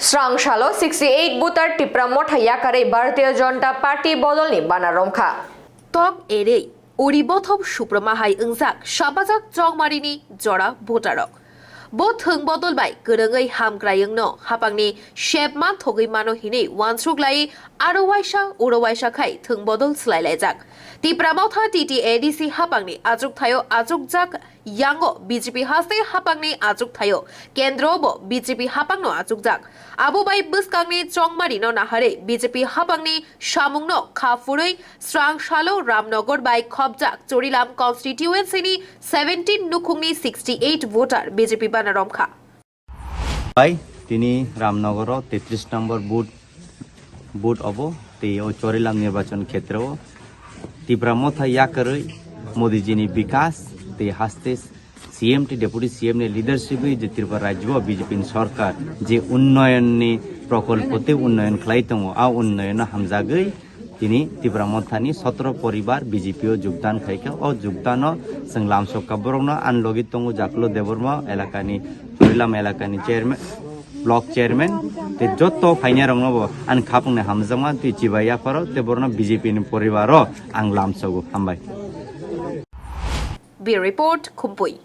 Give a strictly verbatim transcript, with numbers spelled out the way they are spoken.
Srang salo sixty eight voter Tipra Motha yakarwi Bharatiya Janata Party bodolni bana romkha. Tok erei, uri bothop suproma hai wngjak sapajak Chongmarini jora voterrok. Bo thwng bodol bai kwrwngwi hamkraiyungno hapangni sep manthogwi mano hinwi uansuk lai aro waisa uro waisa khai thwng bodol swlai laijak. Tipra Motha T T A D C hapangni achukthai-o achukjak yango B J P haste hapangni achukthai-o kendro bo B J P hapangno achukjak. Abo bai bwskangni Chongmarino naharwi B J P hapangni samungno kha phurwi srang salo Ramnagar bai khopjak Chorilam constituency-ni seventeen nukhungni sixty eight voter B J P bana romkha. Bai, tini Ramnagaro tetris number booth, booth obo, tei o Chorilam nirbachon khetreo Tipra Motha yakarwi Modiji ni bikas tei haste C M tei Deputy C M ni leadership wi je Tripura rajyo B J P ni sorkar je unnoyon ni prokolpo tei unnoyon khlai tongo, a unnoyon no hamjagwi tini Tipra Mothani sotro poribar B J P o jogdan khaikha. O jogdano chwng lamsokha borokno, ani logi tongo Jakulo Debbarma elakani, Chorilam elakani chairman, block chairman, tei joto phainai rokno bo ani khapangni hamjakma tei chibai yapharo tei borokno B J P ni poribaro ang lamsogo. Hambai. Bureau Report, Khumpui.